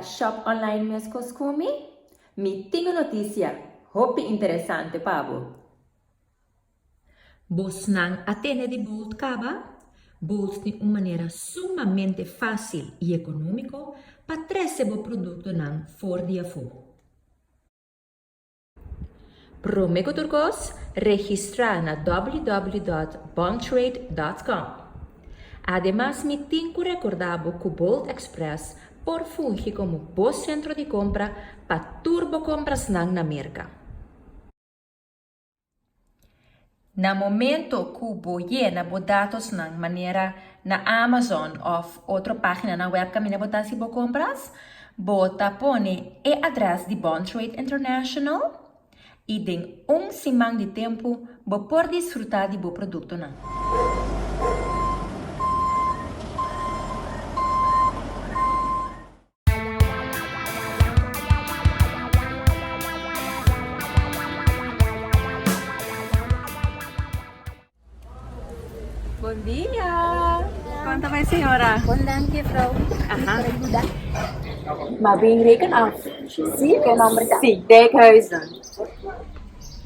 ta shop online meskos ku mi? Mi tin un notisia hopi interesante pa bo. Bosnan a tene di Bolt kaba? Bolt tin un manera sumamente fásil i ekonómiko pa trese bo produktonan for di afó. Promé ku tur kos, registrá na www.bontrade.com. Ademas mi tin ku rekordá bo ku Bolt Express por fungi komo bo sentro di kompra pa tur bo komprasnan na Merka. Na momento ku bo yena bo datosnan manera na Amazon òf otro páginanan wèb kaminda bo ta hasi bo kompras, bo ta pone e adrès di Bon Trade International i den un siman di tempu bo por disfrutá di bo produktonan. Bon dia! Kon ta bai señora? Bon danki juffrouw. Aha. Por ayuda? Maar bin reken af. Sí, ke nomber ta? Sí, Dijkhuizen.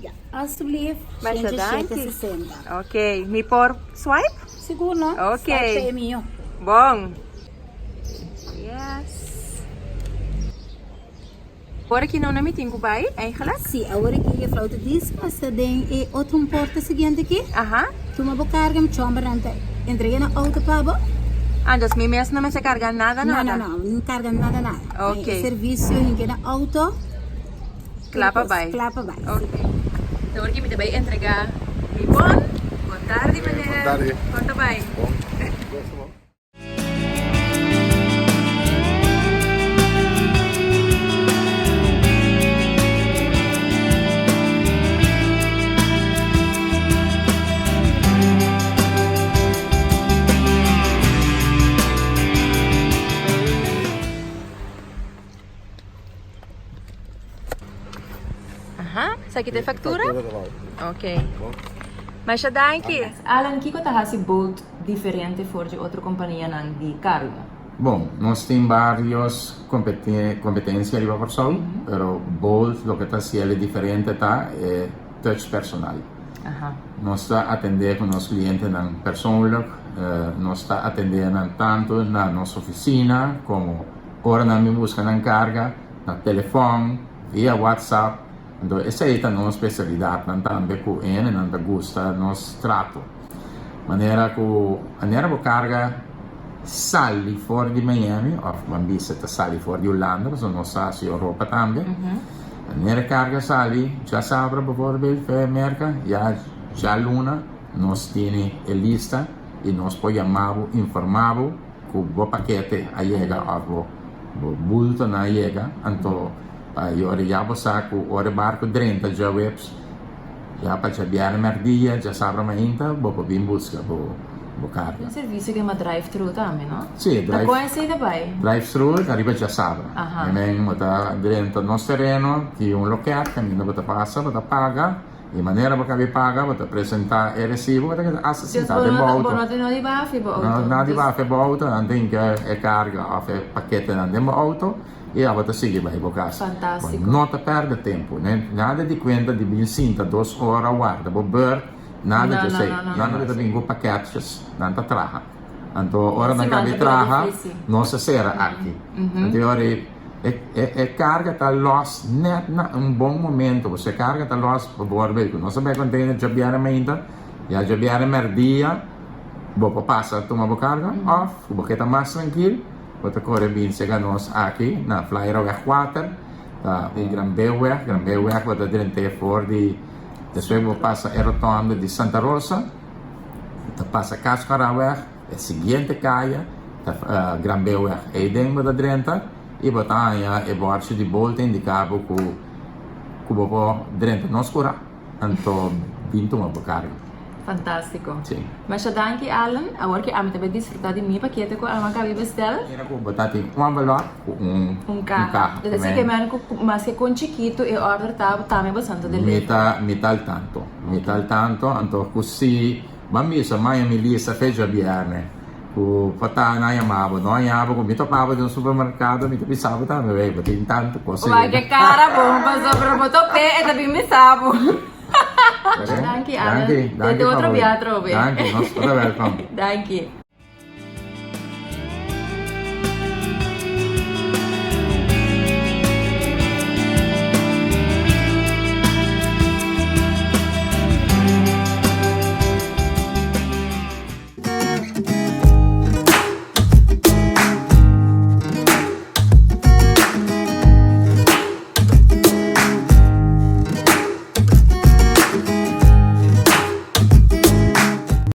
Ja, alstublieft. Masha danki. 160. Ok, mi por swipe? Sigur no? Ok. Swipe e mio. Bon. Yes. Ora ki no na mi tin ku bai eigenlijk? Sí, awor ki juffrouw ta dis pasa den e otro porta siguiente aki. Aha. Tuma bo carga mi chomber nan ta entrega na auto pa bo. Ah, dus mi mes no mester carga nada nada? No, no, no, no carga nada nada. Ok. E servicio hinke na auto. Kla pa bai. Kla pa bai, Ok. Awor ki mi ta bai entrega mi bon. Bon tardi meneer. Bon tardi. Kon ta bai? Bon. Aha, esaki ta e factura? Factura ta bou. Ok. Masha danki. Alan, kiko ta hasi Bolt diferente for di otro kompanianan di kargo? Bon, nos tin varios competencia riba Kòrsou, pero Bolt loke ta hasiel e diferente ta e touch personal. Nos ta atendé ku nos klientenan persoonlijk, nos ta atendé nan tantu na nos ofisina komo ora nan bin buska nan karga, na telefòn, via WhatsApp. Anto esei ta nos spesialidatnan tambe ku hendenan ta gusta nos trato. Manera ku manera bo karga sali for di Miami òf ban bisa ta sali for di Hulanda pasobra nos sa hasi Europa tambe. Manera karga sali djasabra bivoorbeeld for Merka ya djaluna nos tene e lista i nos por yama bo informa bo ku bo pakete a yega òf bo bultonan a yega anto pa yora ya bo sa ku ora e barko drenta djaweps Ya pa djabièrnè mèrdia, djasabra mainta, bo por bin buska bo bo karga. Un servisio ke yama drive thru tambe, no? Sí, Ta drive. kon esei ta bai? Drive thru ta riba djasabra. Aha. I men bo ta drenta nos tereno, tin un loket kaminda bo ta pasa, bo ta paga, i manera bo kabi paga bo ta presentá e resibo, bo ta keda asta Dus sintá bo den no bo ta, outo. bo no tin nodi bafi bo outo. No, nodi Dus. bafi bo outo, nan tin ke e karga òf e paketenan den bo outo. I abo ta sigui bai bo kas. Fantástiko. Bo no ta pèrdè tempu. Ne, nada di kuenta di bin sinta dos ora warda bo bùrt, nada No, dje no, esei. no, no, Nan no. ta bin ku pakètjes, nan ta traha. Anto ora nan Si, man kabi ta bira traha, difísil. nos a sera aki. Anto e ora ei e e e karga ta lòs nèt na un bon momento. Pasobra e karga ta lòs, bijvoorbeeld ku nos a bai kontener djabièrnè mainta, ya djabièrnè mèrdia bo por pasa tuma bo karga òf ku bo ke ta mas trankil, Bo ta kore bin sega nos aki na Flyerweg kuater, ta di Granbeeuweg. Granbeeuweg bo ta drent'é for di despues bo pasa e rotonde di Santa Rosa, ta pasa Kasparaweg, e siguiente kaya ta Granbeeuweg. Eiden bo ta drenta i bo ta haña e bòrchi di bol ta indiká bo ku ku bo por drenta nos kura. Anto bin tuma bo carga. Fantastico. Si. Masha danki Allen. Awor ki ami ta bay disfruta di mi pakete cu ami a cabi bestel. Mira cu bo ta tin un envelop cu un Un caha. caha. Debe ser ke men cu maske con chikito e order ta tambe bo san ta Mi deliver. ta mi ta al tanto. Mi ta al tanto anto cu si ban bisa maya mi lista fecha bierne. Ku por ta nan yama bo, no haña bo ku mi topa bo den un supermerkado, mi ta bisa bo tambe, wey, bo tin tantu kos Wak e kara bon pasobra bo top'é e ta bin bisa bo. Danki Alan. Danki, danki Te otro pa bo. bia atrobe. Danki, nos ta welkom. Danki.